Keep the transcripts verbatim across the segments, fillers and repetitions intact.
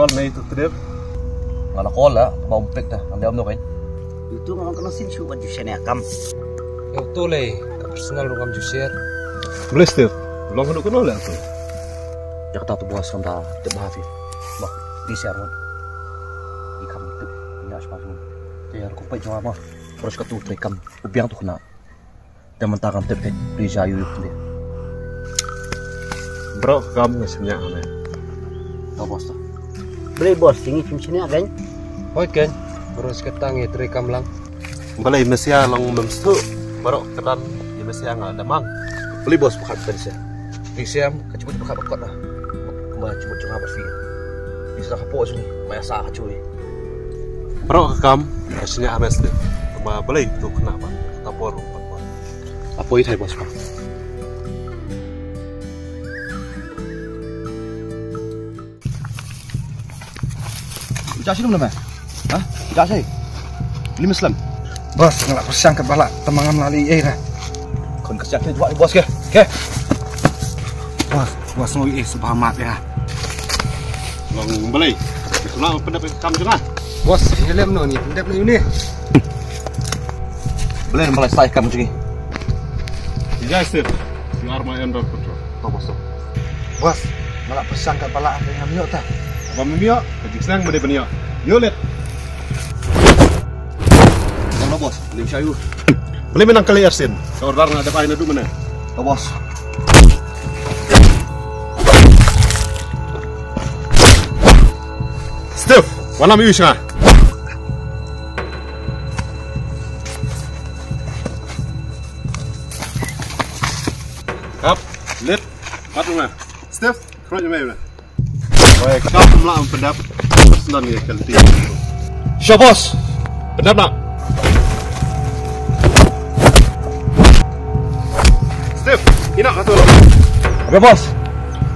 Call me tu trip. Nga la call la, ba um pick ta, ngan dei um no kan. Itu nga kan sin shu ban ju share kam. Itu le, ka personal ruh ngam ju share. Blessed. Long hadu kono le tu. Ya kata tu bos kan ta, tip ba fi. Ba, di share wan. Di kam tip, nya spa tu. Te ya ko pa jwa ma. Terus ka tu trei kam, u biang tu kena. Te mynta kam tip te, tu ja yu yu kli. Bro, kam nga shania ane. Ka bos tu. Beli bos, tingi kim shania kan? Hoi kan, bro seketang ya trei kam lang. Balei mesia long mem stu, bro kedan ya mesia nga damang. Beli bos pakat ben sia. Di siam, ka jubut pakat pakat lah. Kumba jubut jubut berfi. Di sa ka po sini, maya sa ka chui. Bro ka kam, ka shania ame stu. Kumba balei tu kena ba. Ka por. Apo i thai bos pa. Ija sini mana? Ha? Ija sini. Ini Muslim. Bos, ngelak persiang ke balak temangan lali eh dah. Kon kesian ke dua bos ke. Ke. Bos, bos ngoi eh sebab mat ya. Long belai. Itulah pendap kam jena. Bos, helem no ni, pendap ni ni. Belai belai sai kam jeni. Ija sir. You are my under control. Bos. Bos, ngelak persiang ke balak ngam yok ta. Apa mem yok? Ka jingsneng mede ben yok. Yo let. Jangan bos, lim shayu. Beli menang kali Ersin. Ka order nga ada pai nadu mana? Ka bos. Steve, wan lam yu sha. Kap, let, pat mana? Steve, khroj mai mana? Oi, kap mla em pendap. Slan ya kalti. Shabos. Pendap nak. Steve, ina katu. Oke bos.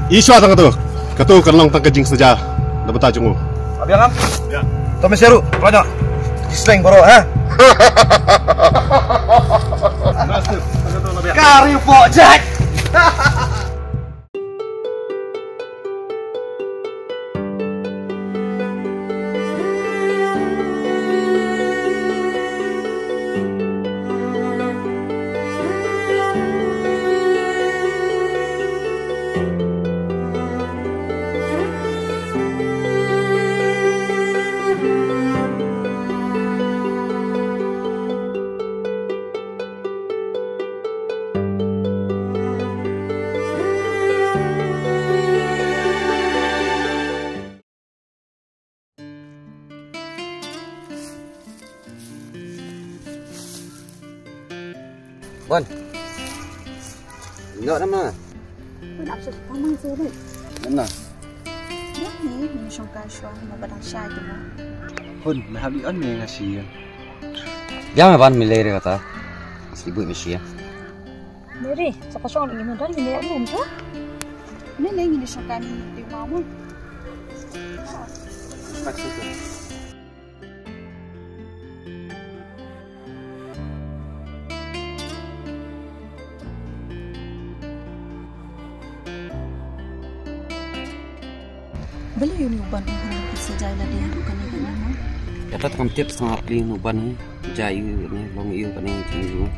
Iswa tang katu. Katu kan long tang ka jingsaja. Da bata jungu. Abi ngam? Ya. To meseru, pelanya. Jisleng bro, ha? Kari pok Jack. Bon. Nyo nama? Bon, apa sih kamu sih? Nama? Ni, ni shongkai shwa, ma badang shai tu ma. Hun, ma hab li on me nga shi. Dia me ban me le re kata. Sibuk me shi. Mary, sa ka shong ngi mun don ngi ne mun tu. Ne ne ngi ne shong kan ngi ma mun. Balei ïa u ban u hynriew pisa jai lade ha kane ka ïing mo? Kata kam tip sngap lei u ban hi. Jai ïa u ne long ïa u kane jingïa u.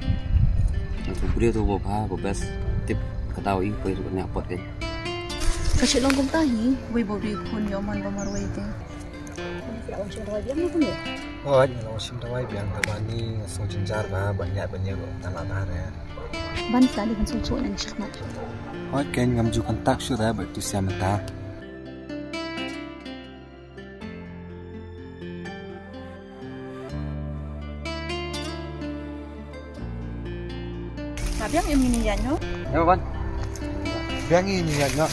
Nang tu briew tu ba bha ba best tip ka daw ïa u poi tu kane apot ke. Ka shu long kumta hi wei ba briew khun ïa u man ba marwei te. Hooid, nga la wan shim dawai biang, te bani nga sngew jynjar ba ban ïaid ban ïaid ruh tang la ba re. Ban sa dei ban sngewthuh lem shakhmat. Hooid, kein ngam ju contact shuh re ba tu sia mynta. Nga biang im ngin ïaid noh. Ïa ban. Biang im ngin ïaid noh.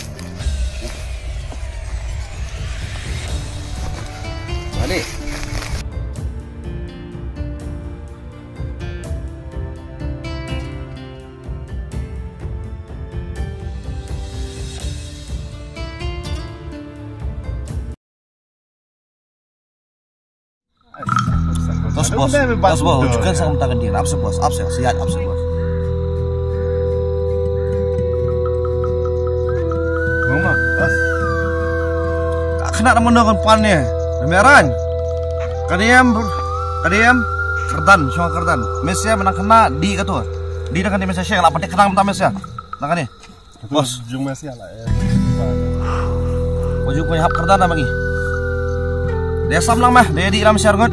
Balik. Tos bos, tos bos, ujukan sa kumta ka ding, ap sa bos, ap sa, siat, ap sa bos. Mama, bos. Na da mano kan pan ne. Meran. Kadiam, kadiam, kyrdan, shong kyrdan. Mesia menang kena di kato. Di na kan di mesia sheng la patik kena mata mesia. Na kan ni. Bos. Jung mesia la. Bos jung ko hap kyrdan na mangi. Dia sam lang mah, dia di lam mesia ngut.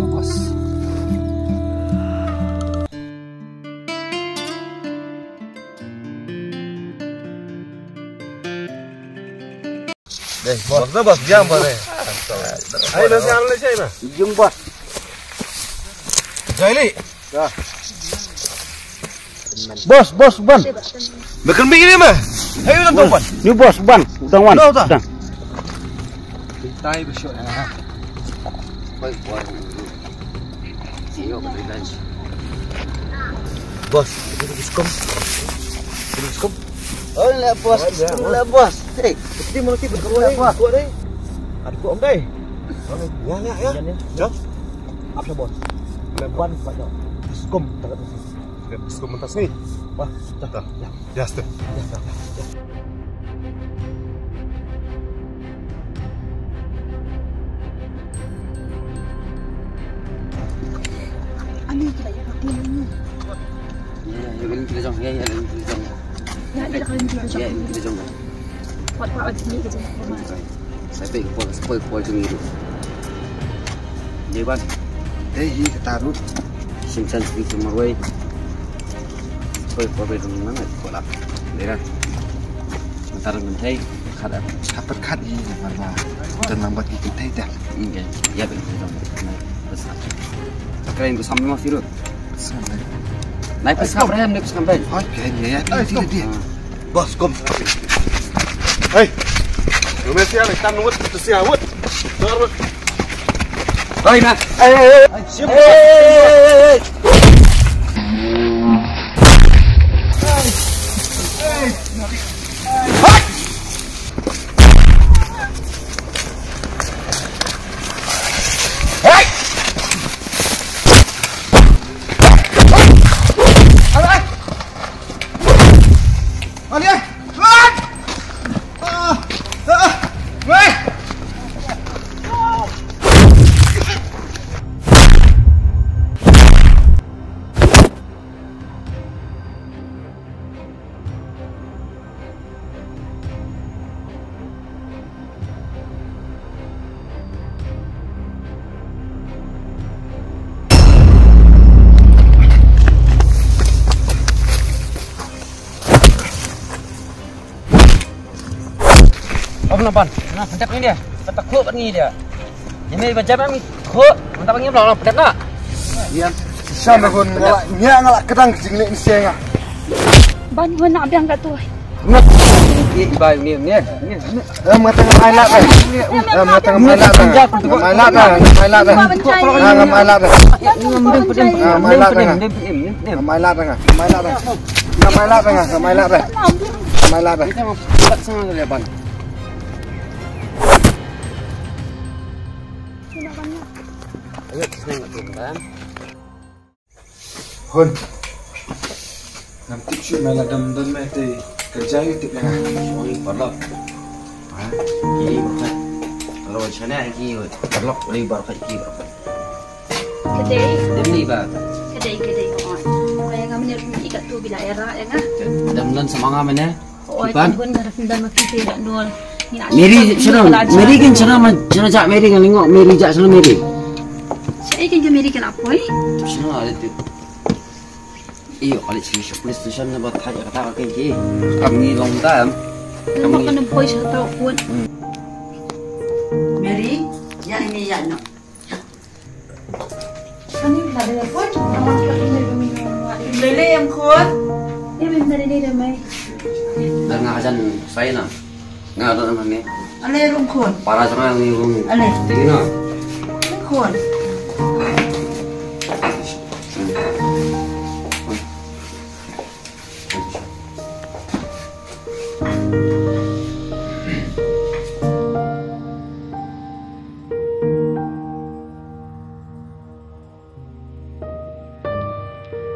Bos. Deh, bos, bos, bos, jam bos. Ayo, nasi apa sih, nah? Jung bos. Jaili. Bos, bos, ban. Makan mi ini mah. Ayo, udah tuan. Ni bos, ban. Udah wan. Udah, udah. Udah. Kita ibu syok ya. Baik, baik. Bos, kita di Biskom. Kita di Biskom. Oh, la bos, la bos. Hey, kita mau kita berkembang la bos. Ada kok om dai. Ya, ya, ya. Jom. Apa bos? Lawan pada Biskom tak ada. Biskom mentas ni. Wah, dah. Ya, step. Ya, dah, dah. Ani kita ya pakai ni. Ya, ya, ya, kita jom. Ya, ya, kita jom. Ya, kita jom. Ya, kita jom. Kuat kuat aja ni kita jom. Sa peit ka por, sa peit ka por jong ngi ruh. Dei ban. Dei hi kata ruh. Shim shan sha ki marwei. Sa peit ka por ba dang nang ko la. Dei kan. Mynta dang kynthei. Khat, khat, khat hi namar ba dang nang bad ki kynthei te. Ïa ba kynthei dang. Bas. Kren ko sampai ma firu. Nai pas kam rem, nai pas kam rem. Oi, kren ïa ïa. Bos, kom. Hei. Lu mesti ada tam wut, tu sia wut. Tor wut. Hei, na. Hei, hei, hei. Hei, hei, hei. Om na ban, na pynthep ngi dia. Pynthep khuh pat ngi dia. Ïa me ba jam ngi khuh, mynta ba ngi bla pynthep na. Ïa, shisha me khun, nga la, nga la kdang ka jingleh ni sha nga. Ban khun na biang ka tu. Nga. Ïa, ïa, bai, ni, ni, ni, ni. Em, nga tang ai lad, eh. Em, nga tang ai lad, eh. Nga ai lad, eh. Nga ai lad, eh. Nga ai lad, eh. Nga ai lad, eh. Nga ai lad, eh. Nga ai lad, eh. Nga ai lad, eh. Nga ai lad, eh. Nga ai lad, eh. Hun. Ngam tip shuh me la dam don me te ka jai tip ïa nga. Sorry, paralok. Ha? Ki paralok. Paralok shane ki paralok, ri paralok ki paralok. Ka dei. Dem ni ba. Ka dei, ka dei, oi. Oi, nga mynne ruh i ka tu bila era ïa nga. Dam don sa ma nga mynne. Oi, Ipan? Tang bun ngarap ndan ma phi te dak nol. Mary, shano, Mary kin shano ma, shano jak Mary ngan lyngngoh, Mary jak shano Mary. Sha ei kin ka Mary ka la poi? Shano ada tu. Iyo, kali sini sha police station na ba thaj kata ka kin ki. Kam ngi long tam. Kam ngi kan poi sha ta pun. Mary, ya ni ya no. Lele em khun. Em em lele de mai. Dan nga hajan sai na. Nga don ma ne. Ale rum khun. Para jong nga ni rum. Ale. Tigi na. Khun.